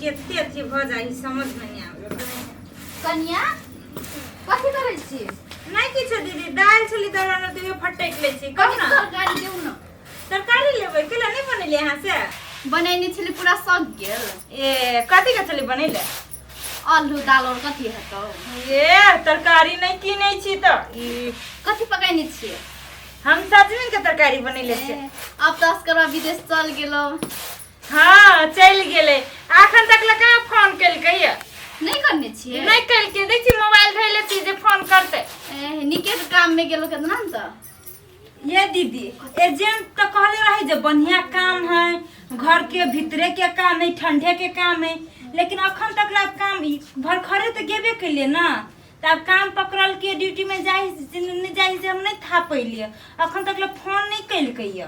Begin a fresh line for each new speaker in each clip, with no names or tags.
कते अथी भऽ जाइ समझमे नहि आबै।
कनिया, कथी करै छी?
नहि किछो दीदी, दालि छली दौड़ानो तऽ उहे फटकि लै छी। कहू
कनि
ने।
तरकारी देऊ ने।
तरकारी लेबै? केला नहि बनेलियै अहाँ से?
बनेने छली, पूरा सक गेल।
ए, कथी के छली बनेले?
आलू दाल, और कथी हेतौ?
ए, तरकारी नहि कीनै छी तऽ ई।
कथी पकैने छियै?
हम सजमनि के तरकारी बनेले छियै।
ए, आब तऽ असकरवा विदेश चल गेलो।
हाँ, चलि गेलै। अखन तक लए कहाँ फोन केलकै ये?
नहि करने छियै?
नहि केलकै। देख छी, मोबाइल धैले छी जे फोन करतै।
ए, नीके के काम में गेलो केतना ने तऽ।
ये दीदी, एजेंट तो कहले रहे जे बढ़िया काम है, घर के भीतरे के काम है, ठंडे के काम है, लेकिन अखन तक ला काम भरखरे तो गेबे कैलिए ना, तऽ आब काम पकड़ल के ड्यूटी में जाहि नहि जाहि से हम नहि था पैलिए। अखन तक ला फोन नहीं केलकै ये।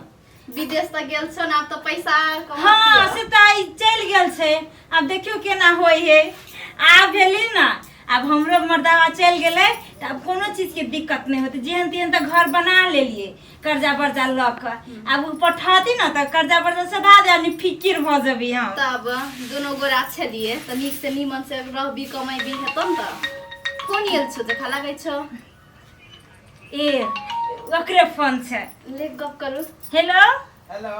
विदेश तऽ गेल छौ ने, आब तऽ पैसा
हाँ, से तऽ आइ चलि गेल छै। आब देखियौ केना होइ है। आब भेली ने, आब हमरो मर्दावा चलि गेलै तऽ आब कोनो चीजके दिक्कत नहि होतै। जेहन तेहन तऽ घर बना लेलियै कर्जा बर्जा लऽ कऽ। आब ओ पठौती ने तऽ कर्जा बर्जा सधा देब, नि फिकिर भऽ जेबै हम।
तब दुनू गोरा छलियै तऽ नीक से नीमन से रहबी, कमेबी, हेतौ ने। तऽ फोन आयल छौ देखा लागै छौ।
ए, ओकरे फोन छै।
ले, गप करू।
हेलो।
हेलो।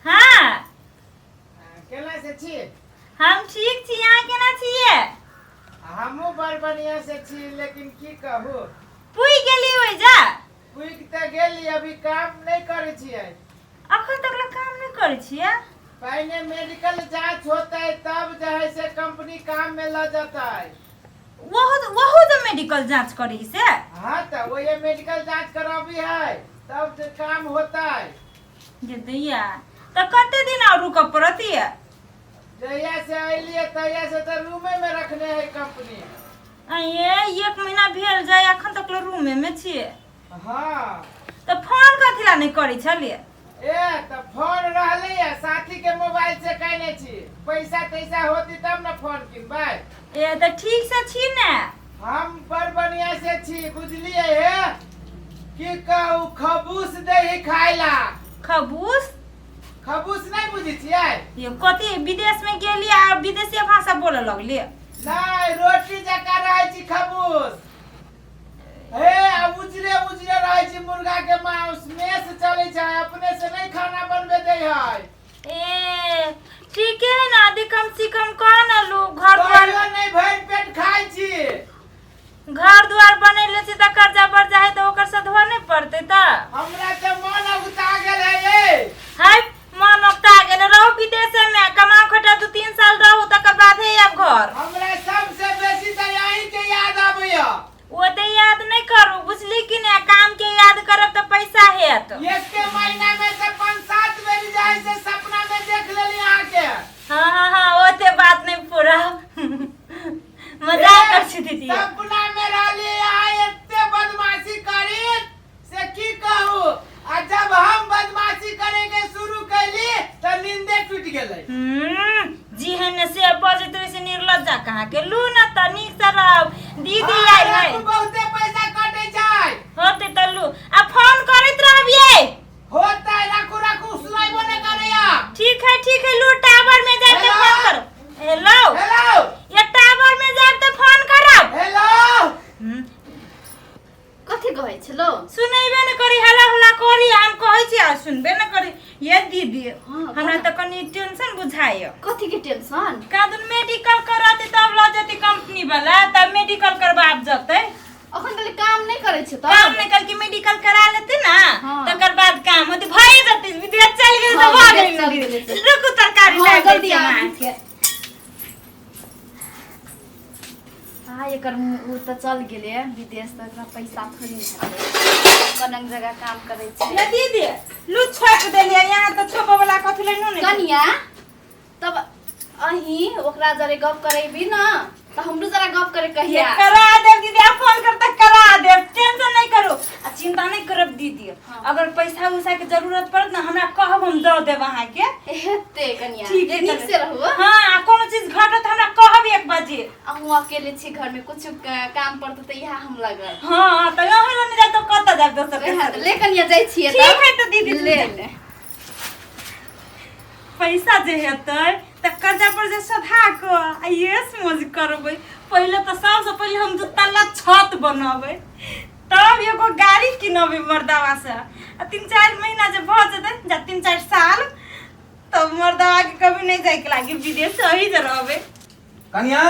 हाँ।
केना से छी?
हम ठीक छी, अहाँ केना छियै?
हमहूँ बड़ बढ़िया से छी, लेकिन की कहू।
पुई गेली ओहि जा?
पुइक तऽ गेली, अभी काम नहि करै छियै।
अखन तक ले काम नहि करै छियै?
पहिने मेडिकल जांच होतै तब जे है से कंपनी काम में लऽ जेतै।
वहु वहु तऽ मेडिकल जांच करी से?
हाँ, तऽ वही मेडिकल जांच कराबी है तब जे काम होतै।
जे दैया, तऽ कते दिन और रुकऽ पड़त ये?
जहिया से अयलियै तहिया से तऽ रूमे में रखने है कंपनी।
अये, एक महीना भेल जाय, अखन तक रूमे में छियै?
हाँ।
तऽ फोन कथी ला नहि करै छलियै?
ए, तऽ फोन रहलै है, साथी के मोबाइल से कैने छी। पैसा तैसा होती तब ने फोन किनबै।
ए, तऽ ठीक से छी ने?
हम बड़ बढ़िया से छी, बुझलियै? हे, की कहू, खबूस दही खाइला।
खबूस?
खबूस नहि बुझै छियै?
ये कथी, विदेश में गेलियै आ विदेशी भाषा बोलऽ लगलियै?
नहि, रोटी जकाँ रहै छी खबूस। हे, आ उजरे उजरे रहै छी, मुर्गा के मांस। मेस चलै छै, अपने से नहि खाना बनबे दै है।
ए, ठीके है ना। आदि कम से कम कह ना लू घर द्वार।
कहियो नहि भरि पेट खाइ छी।
घर द्वार बनैले छी तऽ कर्जा बर्जा है तऽ ओकर सधवा नहि पड़तै तऽ।
हमरा तऽ मन अगुता गेल है ये।
है, मन उकता गेल? रहू विदेशे में, कमा खटा, 2-3 साल रहू, तकर बाद हे आब घर।
हमरा सबसे बेसी तऽ अहीं के याद आबैया।
ओते याद नहि करू, बुझली कि ने? काम के याद करब तऽ पैसा हेत।
एके महीना में तऽ 5-7 बेरी जाइ से सपना में देख लेली अहाँ के।
हाँ, ओते बात नहीं पूरा, मजाक कर छी दीदी।
सपना में रहली अहाँ एते बदमाशी करी से की कहू, आ जब हम बदमाशी करे के शुरू कैली तऽ नींदे टूट गेलै।
जी है ने से बजैत रहे से निर्लज्जा कहाँ के। लू ना तऽ नीक से रहब दीदी। आयल है।
राखू, बहुते पैसा कटे छै।
होते तऽ लू, आ फोन करैत रहबियै।
होतै, राखू राखू, सुनाइबो नहि करैया।
ठीक है, ठीक है। लू, टावर में जाके
हेलो?
फोन करो। हेलो।
हेलो।
ये टावर में जाब तऽ फोन करब।
हेलो।
कथी कहै छलो?
सुनेबे न करी, हल्ला हुल्ला करी। हम कहै छी आ सुनबे न करी। ये दीदी,
हाँ,
हमरा तऽ कनि टेंशन बुझाइय।
कथी के टेंशन?
कादुन मेडिकल करते तब लऽ जेतै कंपनी वाला, तब मेडिकल करबाब जतै।
अखन तक काम नहि करै छै?
काम
तब
नहि करके मेडिकल करा लेते ना, तकर बाद काम होते भए जतै। विदेश चलि गेल तऽ
हाँ,
भऽ
विदेश
गेल।
चलि
दीदी।
गेलै।
रुकू, तरकारी
हाँ,
लाबि दै
जल्दी
छी
आबि।
अहाँके।
हाँ, एकर उ तऽ चल गेलै विदेश तऽ एकरा पैसा थोड़ी हेतै? कनक जगह काम करै छै।
ये दीदी, लू, छोप देलियै यहाँ तऽ छोपऽ वाला कथी ले नु।
कनिया, तब अहीं ओकरा जरे गप करेबी ना तऽ हमरो जरा गप करे
ये
कहिया।
करा देब दीदी, आप फोन कर तक करा देब। टेंशन नहीं करो आ चिंता नहीं करब दीदी। अगर पैसा उसा के जरूरत पड़त ना, हमरा कहब, हम दऽ देब अहाँके।
हेतै कनिया।
ठीक है।
नीक से रहू।
हाँ, आ कोनो चीज घटत हमरा कहब 1 बजे।
अहूँ अकेले छी घर में, कुछ काम पड़तै तऽ इएह हम लगल।
हाँ, तऽ अहाँ लग नहि जायब तऽ कतऽ जायब दोसर के?
वएह तऽ। ले कनिया, जाइ छियै।
ठीक है तऽ दीदी।
ले ले।
पैसा जे हेतै तऽ कर्जा पर जे सधा कऽ आ ऐश मौज करबै। पहिले तऽ सबसँ पहिले हम दू तल्ला छत बनबै, तब एगो गाड़ी किनबै मर्दावा से। आ 3-4 महीना जे भऽ जेतै जा 3-4 साल, तब मर्दावा के कभी नहीं जाए के लागी विदेश, सही जे रहबै।
कनिया।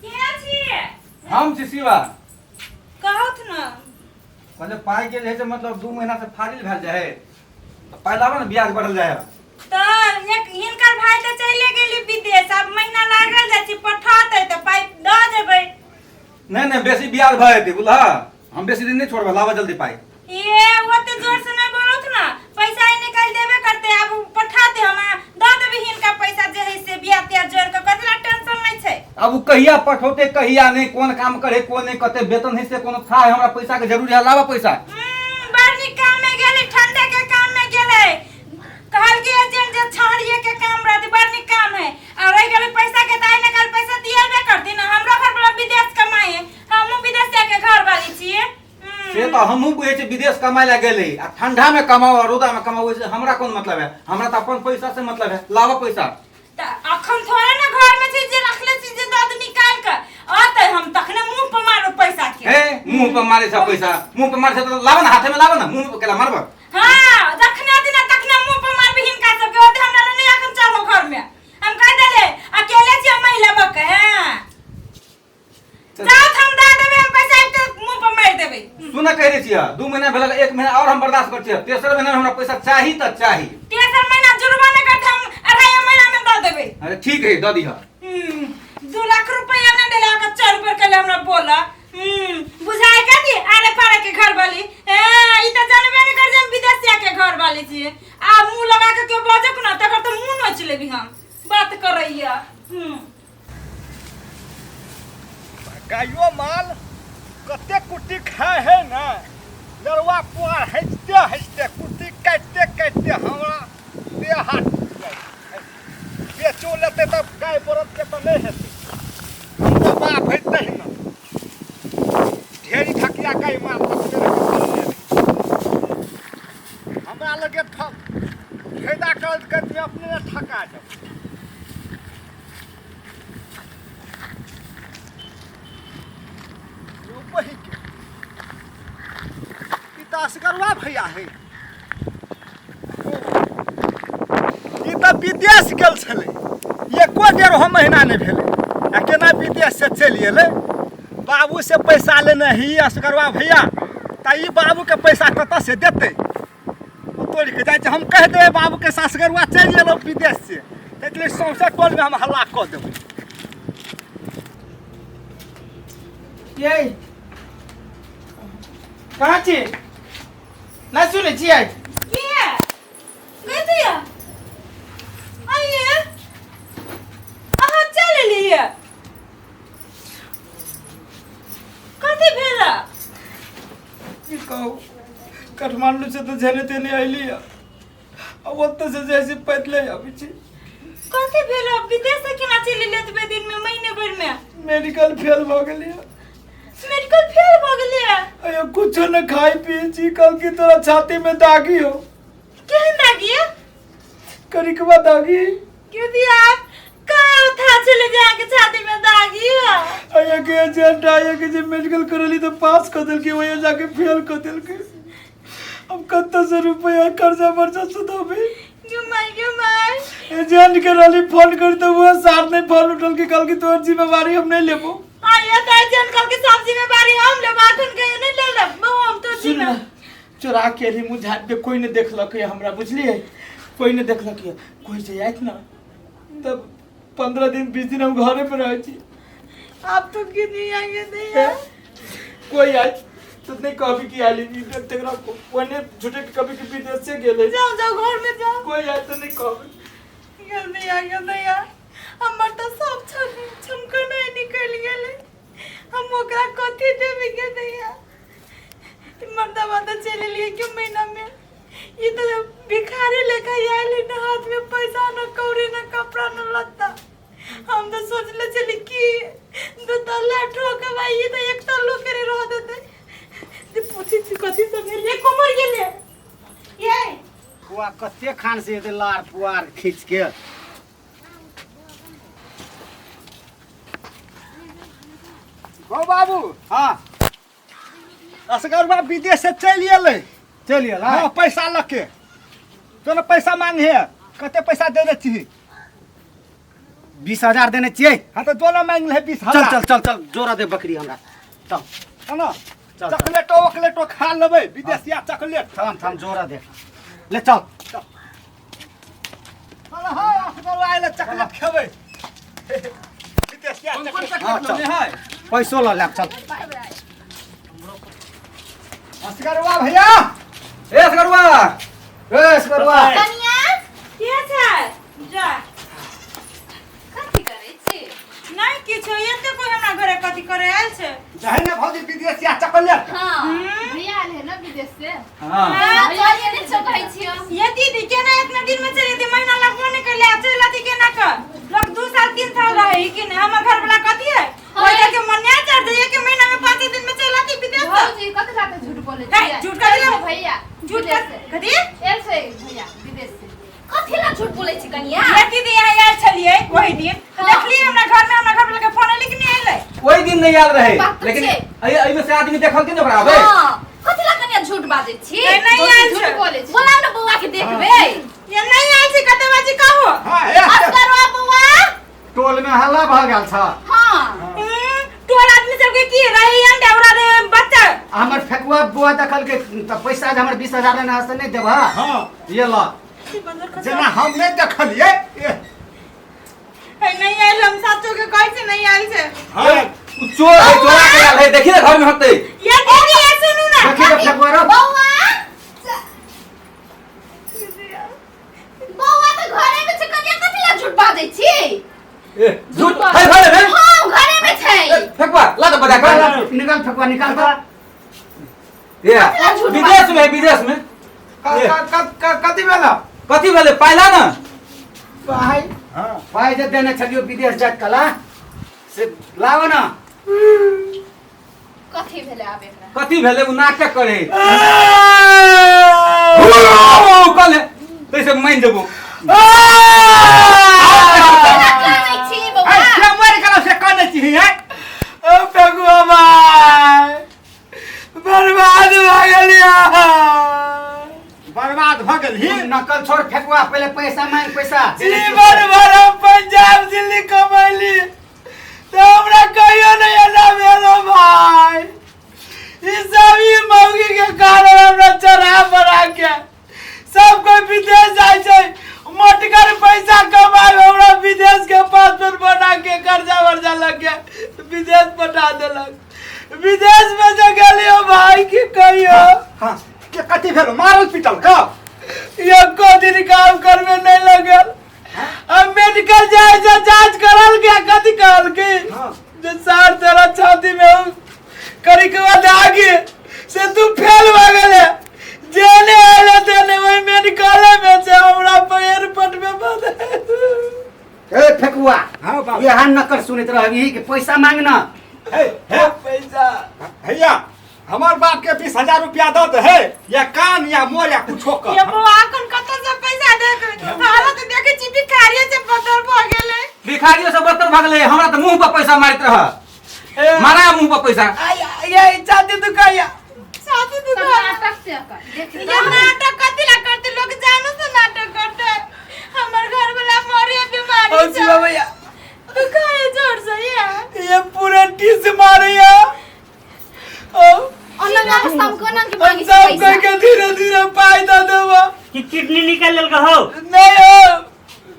के छियै?
हम छी शिवा।
कहत न।
कहले पाइ के जे है से मतलब 2 महीना से फारिल भेल जाइ है, तऽ पाइ लाबऽ ने, ब्याज बढ़ल जाइ है।
तऽ एक हिनकर भाई तऽ चले गेली विदेश, आब महीना लागल जाइ छै, पठाते तऽ पाइ दऽ देबै।
नहि नहि, बेसी ब्याज भऽ जेतै बुझलह, हम बेसी दिन नहि छोड़बै, लाबऽ जल्दी पाइ।
ये ओते जोर से नहीं बोलत ना, पैसा ही निकाल देबे करते, अब उ पठाते हम दऽ देबै हिनका पैसा जे है से बियाह तियाह जोड़ के, कथी ला टेंशन नहीं छै।
अब उ कहिया पठौते कहिया नहि, कोन काम करे कोन नहि, कते वेतन है से कोनो था है, हमरा पैसा के जरूरी है, लाबऽ पैसा।
बड़ नीक काम में गेलै, ठंडे के काम में गेलै, कहल कि एजेंट जे छहरिए के काम रहते, बड़ नीक काम है। आ रहि गेलै पैसा के, तऽ आइ ने काल्हि पैसा दिएबे करती ना, हमरो घर वाला विदेश कमाए, हमहूँ विदेश जाके घर वाली छियै।
से तऽ हमहूँ बुझै छियै विदेश कमाय लए गेलै, आ ठंडा में कमाओ आ रौदा में कमाओ, ओहिसे हमरा कोन मतलब है, हमरा तऽ अपन पैसा से मतलब है, लाबऽ पैसा।
तऽ अखन थोड़े ने घर में छै जे रखले छी जे दऽ दे निकाल के, अतै हम तखने मुंह पर मारू पैसा के।
हे, मुंह पर मारे छै पैसा, मुंह पर मारे छै तऽ लाबऽ ने, हाथे में लाबऽ ने, मुंह पर केला मारबऽ?
हाँ, जखने अथी ना तखने मुंह पर मारबी हिनका सबके, ओते हमरा लग नहीं अखन चलो घर में, हम कह देले अकेले छी महिला बक हैं, जाओ हम दे देबे हम पैसा एक तो मुंह पर मार देबे।
सुन कह दै छियै, 2 महीना भेल, 1 महीना और हम बर्दाश्त कर छियै, तेसर महीना में हमरा पैसा चाही तऽ चाही।
तेसर महीना जुर्माना करते हम 2.5 महीना में दे देबे।
अरे ठीक है, दऽ दिहऽ।
2 लाख रुपया ना देला के 4 रुपया के हमरा बोला। बुझाय का दी आरे पारे के घर वाली, ए ई त जानबे नहीं कर जे हम विदेश के घर वाली छी, आ मुंह लगा के केओ बजक ना तकर तो मुंह नोच लेबी हम, बात करैया।
गायो माल कते कुट्टी खाए है ना, लड़वा पुआर हँसते हँसते कुट्टी काटते काटते हमरा देह हाथ टूटि जाइ छै। बेचो लेतै तऽ गाय बरद के तऽ नहि हेतै, हमरो बाप हेतै ने, ढेरी ठकिया गाय माल रखने रहै छै। हमरा लगे फायदा करैत करैत अपने ठका जाउ। यौ बहिके ई तऽ असगरवा भैया है, ई तऽ विदेश गेल छलै, एको डेढ़ो महीना नहि भेलै आ केना विदेश से चलि एलै। बाबू से पैसा लेने ही असगरवा भैया, तऽ ई बाबूके पैसा कतऽ से देतै? ओ तोड़ि कऽ जाइ छै। हम कहि देबै बाबूके सासगरुआ चलि एलहुँ विदेश से, ताहिके लेल सौंसे टोलमे हम हल्ला कऽ देबै।
ये कहाँ छी? नहि सुनै छियै?
के गई दिया आइए, अहाँ चल एलियै, कथी भेल?
की कहू, काठमांडू से तऽ झेले तेले अयली आ ओतऽ से जाइ से पैदले आबै छी।
कथी भेल? विदेश से केना चलि एलियै एतबे दिन में, महीने भरि में?
मेडिकल फेल भऽ गेलियै।
मेडिकल फेल भऽ गेलियै?
अयो कुछो न खाइ पियै छी, कल की तोरा छाती में दागी हो।
केहन दागी?
करिकवा दागी।
क्यों दिया कहाँ था चले जाके छाती में दागी हो?
अयो के एजेंट आया के जे मेडिकल करली तो पास कर देलके, वही जाके फेल कर देलके। अब कत्ता से रुपया कर्जा वर्जा सुधाबे?
क्यों माई, क्यों माई?
एजेंट के रहली फोन कर तो वो साथ नहीं फोन उठल के कल की तोहर जिम्मेवारी हम नहीं लेबो।
आया तो एजेंट कल की सब जिम्मेवारी हम लेबो, अखन के नहीं ले लेबो हम तो
सुन
जिम्मे।
ना, चोरा के अली मुँह झाँप के, कोई नहीं देखलक है हमरा, बुझलिए? कोई नहीं देखलक है, कोई जे आयत ना तब 15 दिन 20 दिन हम घरे पर रहै छी।
आप तो क्यों नहीं आएंगे? नहीं है
कोई आयत तो नहीं कभी की आली तेकरा ओने झूठे के कभी के विदेश से गेले।
जाओ जाओ घर में जाओ।
कोई आयत तो नहीं कभी।
घर नहीं आएंगे नहीं यार, हमर तो सब छमकना निकल गेले, हम ओकरा कथी देबे के नहीं यार। मर्दावा तो चले लिए क्यों महीना में, ये तो भिखारी लेकर आयल है, ना हाथ में पैसा ना कौड़ी ना कपड़ा ना लत्ता। हम तो सोचले चली कि दो तल्ला ठोक भाई, ये तो एक तल्लो करे रह देते। ते पूछी छी कथी सब भेल, ये कोमर गेले ये
फुआ कते खान से एते लार पुआर खींच के हो बाबू।
हाँ।
असगरबा विदेश से चलि एलै।
चलि एलै?
हाँ, पैसा लऽ के। तो ने पैसा मांगे है, कते पैसा देने छी?
20,000 देने छियै।
हाँ तो दोनों मांग ले बीस
चल
हजार।
चल चल चल, जोड़ा दे बकरी हमरा, चल।
है ना?
चल।
चॉकलेटो वॉकलेटो खा लेबै, विदेशिया चॉकलेट।
थाम थाम, जोड़ा दे, ले चल।
चल हाँ, असगरबा आएले चॉकलेट खेबै, विदेशिया चॉकलेट।
हाँ, चल। पैसो लऽ लेब, चल।
असगरबा भैया।
ए असगरवा, ए असगरवा।
कनिया।
के छै जा?
कथी करै छी?
नहीं किछो, एते कोई हमरा घरे कथी करे आयल छै?
जहे ने भौजी विदेशिया चॉकलेट।
हाँ, भैया आयल है ना विदेश से।
हाँ।
हाँ, चलिए ने छो कहै छियो।
ये दीदी केना इतना दिन में चली थी, महीना लगबो नहीं करले आ चल आती केना कर? लोग 2 साल 3 साल रहे कि नहीं? हमर घर वाला कथी है?
हाँ।
कोई जाके मन्या चढ़ दे, एक महीना में 5 दिन में चल आती विदेश से।
भौजी कथी लाके झूठ बोलै
है,
छियै?
झूठ कथी ला?
भैया
झूठ
विदेश से।
कथी?
आयल छै भैया विदेश से। कथी ला झूठ बोलै छी कनिया?
ये दीदी यहाँ आयल छलियै वही दिन तो
हाँ।
देखलियै हमरा घर में, हमरा घर वाला के फोन एलै कि नहीं एलै?
ओहि दिन नहीं आयल रहे।
बात तऽ
लेकिन
छै।
एहिमे से आदमी देखल के ने ओकरा आबै।
हाँ, कथी ला कनिया झूठ बाजै छी?
नहीं, नहीं
भौजी
आयल
झूठ
छै।
बोलै छी। बोलाउ ने बौआ के देखबै।
ये नहीं आयल छै, कते बाजी कहो।
हाँ, हे।
असगरवा बौआ।
टोल में हल्ला भऽ गेल छ।
हाँ।
टोल आदमी सबके की रही अंडा उड़ा दे बच्चा।
हमर फेकुआ बुआ देखल के तऽ पैसा जे हमर 20,000 लेने हस नहि देबह?
हाँ।
ये ल।
जेना हम नहीं देखलिए।
है, नहीं आयल, हम साचो के कहै छै नहीं आयल छै।
हाँ।
उ चोर है, चोरा के आयल है, देखी ने घर में होतै।
ये दीदी ये सुनू ना।
देखी ने फेकुआ रो।
बौआ, बौआ तऽ घरे में छै। कनिया कथी ला झूठ बाजै छी?
ए झूठ है घरे में?
हाँ, घरे में छै।
ए, फेकुआ ला तऽ बजा कर। निकाल फेकुआ, निकाल तऽ। ए
झूठ
विदेश में है, विदेश में।
कथी भेल?
कथी भेलै? पाइला ना।
पाइ?
हाँ।
पाइ जे देने छलियो विदेश जाइत कला से लाव ना।
कथी भेलै आब एकरा?
कथी भेलै? उ नाटक करे कले तैसे मान जेबो।
केना कानै छी बौआ?
ऐ, से मरि गेलौ से कानै छी है?
ओ फेकुआ भाइ, बर्बाद भऽ गेलियै।
बर्बाद भऽ गेलही?
नकल छोड़ फेकुआ, पहिले पैसा मांग, पैसा।
जीवन भर हम पंजाब दिल्ली कमैली तऽ हमरा कहियो नहि एना भेलो भाइ। ई सब ई मौगी के कारण हमरा चढ़ा बढ़ा के सब कोई विदेश जाइ छै मोटगर पैसा कमाय, हमरा विदेश के पासपोर्ट बना के कर्जा वर्जा लग के विदेश पठा देलक। विदेश में जे गेलियो भाई की कहियो।
हाँ, के कथी भेलो? मारल पीटल का?
एको दिन काम करबे नहीं लगल। हम मेडिकल जाए से जांच करल गया, कथी कहल की
हाँ।
जे सार तेरा छाती में हम करी के बाद आगे से तू फेल भऽ गेले। जेने आयल तेने वही मेडिकल में से हमरा एयरपोर्ट में बंद।
ए फेकुआ।
हाँ बाबू।
यहाँ नकल सुनैत रहबही कि पैसा मांगना?
हे हे।
पैसा।
भैया, हमर बाप के 20,000 रुपया दऽ दे है, या कान या मोर या कुछो कर।
ये बौआ अखन कतऽ से पैसा देख? हालत देखै छी, भिखारिये से बदतर भऽ गेलै।
भिखारियो से बदतर भऽ गेलै। हमरा तऽ मुंह पर पैसा मारैत रह, मारा मुंह पर पैसा।
ये छाती दुखाइया।
साथी
सब
दुखाइया।
नाटक से एकर देख।
ये नाटक कथी ला करते? लोग जानो से नाटक करते। हमर घर वाला मरे बीमारी
और शिवा भैया
दुखाए जोर से ये।
ये पूरा टीस मारैया। ओ
अनंग अवस्था में कोना के
हम
मांगे
सब
पैसा?
कोई के धीरे धीरे पाई दे देबा।
कि किडनी निकाल लेलकै हौ?
नहीं हो,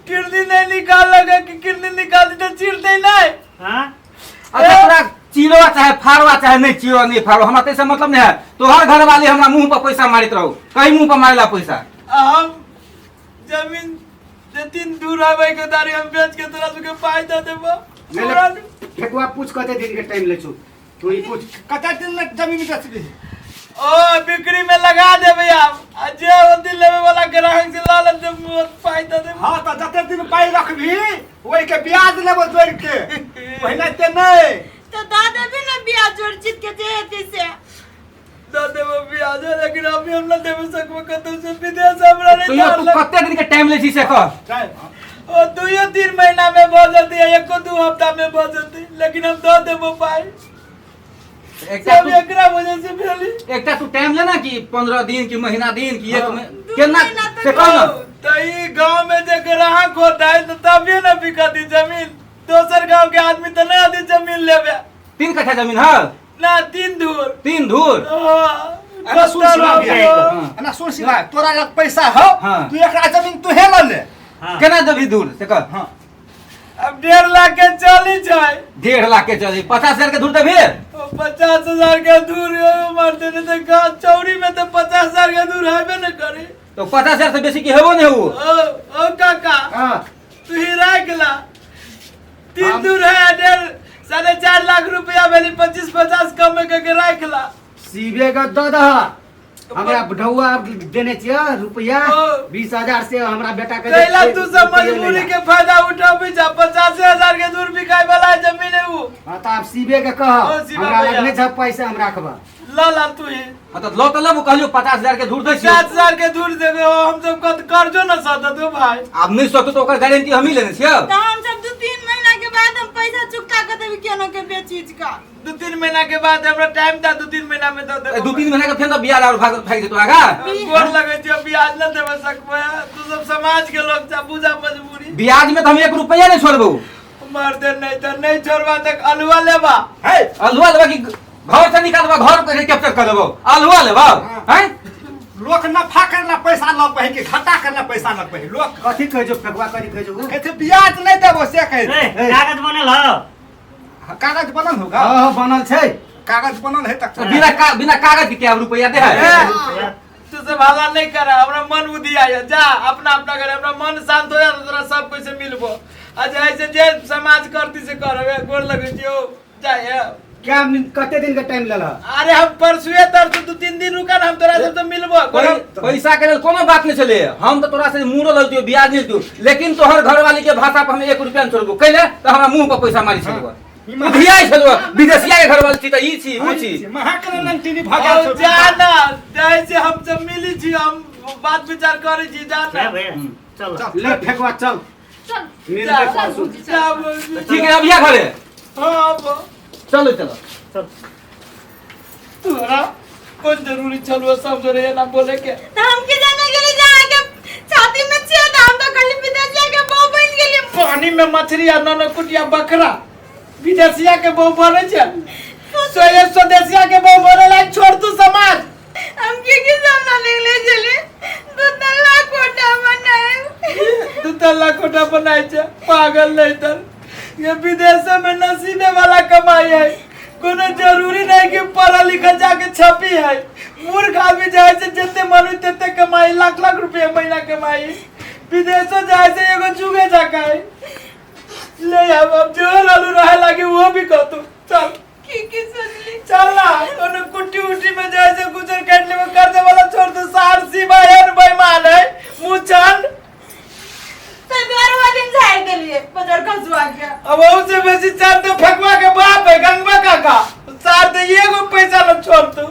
किडनी नहीं निकाल लगा कि किडनी निकाल दी तो चिरते नहीं।
हाँ।
अच्छा, तोरा चिरवा चाहे फाड़वा चाहे नहीं चिरवा नहीं फाड़ो, हमरा तैसे मतलब नहीं है। तोहर घर वाली हमरा मुंह पर पैसा मारित रहो, कहीं मुंह पर मारेला पैसा।
हम जमीन जे तीन दूर आबै के दारी हम बेच के तोरा सबके पाई दे देबो।
फेकुआ पूछ, कते दिन के टाइम ले छु तू? ई पूछ।
कते दिन लग जमीन बेचबी?
ओ बिक्री में लगा देबै आप, आ जे ओ दिन लेवे वाला ग्राहक से ल लेते पाई दे देबो।
हाँ, तऽ जते दिन पाइ रखबी ओहि के ब्याज लेबो जोड़ के, पहिने ते नहीं।
तो दा देबी ना ब्याज जोड़ जीत के जे हेतै से।
दे देबो ब्याज, लेकिन अभी हम ना देबे सकबो, कतौ से विदेश हमरा नहीं
तो यो तू
जान।
कते दिन के टाइम ले छी से कह।
चल।
ओ 2-3 महीना में भऽ जतै, एको 2 हफ्ता में भऽ जतै, लेकिन हम दऽ देबो पाई।
एकटा
सब
तू
एकरा वजह से भेली।
एकटा तू टाइम लेना कि 15 दिन कि महीना दिन कि एक
हाँ।
केना
महीना तक
से कह ना।
तो ई गांव में जे ग्राहक होता है तो तभी ना बिकती जमीन, दोसर गांव के आदमी तो नहीं आती जमीन लेबे।
3 कट्ठा जमीन है
ना 3 धूर।
3 धूर।
हाँ,
अरे सुन शिवा
बस्तर
भैया,
हो।
ना सुन शिवा, तोरा लग पैसा हो,
हाँ।
तू एकरा जमीन तूहे ल ले।
हाँ।
केना देबही धूर से कह?
हाँ।
अब 1.5 लाख के चली जाए।
1.5 लाख के चली, 50,000 के धूर देबही?
50,000 के धूर मारते नहीं तो गाँव चौरी में तो 50,000 के धूर हेबे न करे।
तो 50,000 से बेसी की हेबो नहीं हो।
ओ ओ काका,
हाँ।
तू ही राख ला, 3 दूर है 1.5 4.5 लाख रुपया भेली, 25-50 कम में करके राख ला।
सीबे के दऽ दह हमरा, ढौआ देने छियै रुपया
ओ।
20,000 से हमरा बेटा के
कैला तू सब
रुपया
मजबूरी
लेला।
के फायदा उठाबी जा, 85,000 के दूर बिकाय वाला जमीन है वो।
हाँ, तऽ आब सीबे के कह,
ओ, सीबा
हमरा
भैया।
लग नहि छै पैसा, हम राखब।
ला ला तू ही।
हाँ, तो लो तो लेबो, कहलियो 50,000 के धूर दै छियौ।
50,000 के दूर देबे हो, हम सब कत कर्जो न सधत हो भाई।
आब नहि सकतो तो ओकर गारंटी हमही लेने छियौ।
तो हम सब 2-3 महीना के बाद हम पैसा चुकता कर देबी केनो के बेच उच का।
2-3 महीना के बाद हमरा टाइम दा, 2-3 महीना में दऽ देबो।
2-3 महीना के फेर तो बियाह और भाग भागि जेतो आगा।
गोर लगै छियौ, ब्याज न देबे सकबै, तू सब समाज के लोग जा बुझा मजबूरी।
ब्याज में तो हम 1 रुपया नहीं छोड़बो।
मर दे नहीं तो नहीं छोड़बा तक अलुआ लेबा।
है
अलुआ लेबा कि घर से निकालबा, घर के कैप्चर कर देबो, अलुआ लेबा। हैं
लोक नफा करला पैसा लगबै है कि घाटा करला पैसा लगबै है? लोक
कथी कहै छौ फेकवा, कथी कहै छौ?
कहै छै ब्याज नहि देबो से कहै छै।
ए, कागज बनल हौ?
कागज बनल होगा?
हाँ हाँ बनल छै।
कागज बनल है तक
तो बिना कागज के क्या रुपया दे है?
तू सब हल्ला नहीं कर, हमरा मन उदिया जा, अपना अपना करे, हमरा मन शांत हो जा तो तोरा सब कुछ से मिलबो। अच्छा ऐसे जे समाज करती से करबे, गोर लगै छियौ, जा।
क्या कते दिन के टाइम लेलह?
अरे हम परसुए तर 2-3 दिन रुका ना, हम तोरा से तो मिलबो।
पैसा के लेल कोनो बात नहीं छले, हम तो तोरा से मुड़ो ललतियो, ब्याज नहीं लतियो, लेकिन तोहर घरवाली के भाषा पर हम 1 रुपया नहीं छोड़बो। कैले तो हमरा मुंह पर पैसा मारी छलबो, उधियाई छलबो, विदेशिया के घरवाली छी त ई छी ऊ छी।
महाकरण भागा
जा ना, जाय से हम सब मिली छी, हम बात विचार करै छी, जा ना।
भैया चल
ले फेकवा चल
चल
मिल
जा,
के परसों।
जा, बोल।
ठीक है अभिया घरे।
हाँ
चलो चलो
चल।
तोरा कौन जरूरी चलो सब जोरे ना बोले के।
तो हम के जाने के लिए जाए के छाती में छेद, हम तो कल विदेशिया के बहू बन गेली।
पानी में मछली आ नन कुटिया बकरा विदेशिया के बहू बने छे, सोये स्वदेशिया के बहू बने लायक छोड़ तू समाज।
हम के के सामना निकले चले 2 तल्ला कोठा बनाए,
2 तल्ला कोठा बनाए छे पागल नहीं तर। ये विदेश में नसीबे वाला कमाई है, कोनो जरूरी नहीं कि पढ़ा लिखा जाके छपी है। मूर्ख आदमी जाए से जितने मन तेते कमाई, लाख लाख रुपया महीना कमाई। विदेशों जाए से एगो जुगे जाका है। ले अब जो आलू रहे लागे वो भी कह तू चल
की की सोचली
चल ना, कोनो कुट्टी उट्टी में जाए से गुजर काट ले कर दे वाला छोड़ दे। सार सीमा यार बेईमान है मुचन अब से बेसी चार तो फकवा के बाप है गंगवा काका, सार तो एगो पैसा न छोड़ तू।